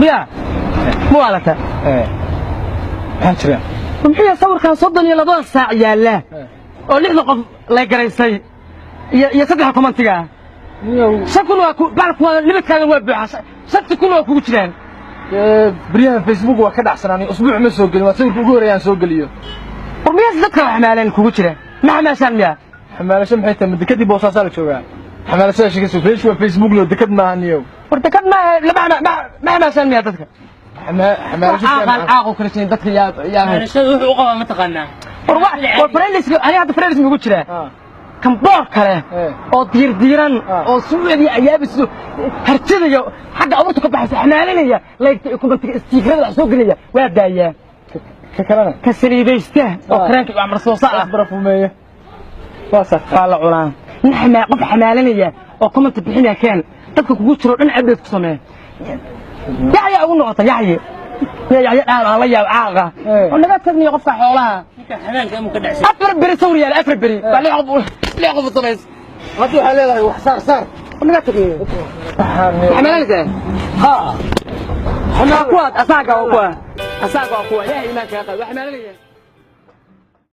Ya muwaalata. Maxaa jira? Muxuu yahay sawirkan 32 saac yaalla oo 6da qof la garaysay iyo 3 commentiga? 5,000 waa ku baalku, waa libadkaaga, waa buuxa. 5,000 waa kugu jiraan. Baryahan Facebook waa ka dhacsanaanay, usbuuc ma soo gelin. Waa sawirka ugu horreeyaan soo geliyo. War miyaas dadka wax xamaaleen kugu jira? Ma xamaashaan miyaa? Xamaalasho maxay tahay? Ma dekadii Boosaasaa la joogaa? Xamaalashada sheegayso, Facebook waa Facebook, loo dekad maaha niyow. War dekad maaha, lama ma xamaashaan miyaa dadka? Xamaalasho. Caaqaan caaqo kala jirin dadka yaa Xamaalashada wuxuu u qabaa ma taqaanaa? War war friends, aniga hadda friends mugu jiraa kan boor kale oo diirdiiran oo suucdi ayaabis harjadaya xagga abuurta ka baxaysa, xamaalinaya laygta iyo commentiga, stiikrada wax soo gelaya, waa daayaa. Ka kalena? Ka saliidaysta oo kareenka iyo amar soo saara. Barafumeeya waa sax. Waa la cunaa. Nin xamaa qof xamaalinaya oo comment bixinaya keen. Dadka kugu jiro dhan update ku samee. Yaxya ugu noqota, Yaxye Yaxya dhaal aan la yaab caaqa oo naga tagniyo qofka xoolaha. Ninka xamaalka amuu ka dhacsan. 4 beri sawir yaal, 4 beri baa 6 qof, 6 qof samays. Hadda waxaa leedahay wax saar saar. Naga tagniyo, xamaalinaysaa ha. Kuwaad asaaga waa kuwa, asaaga waa kuwa. Ilaahay iimaanka qaad, waa xamaalinaya.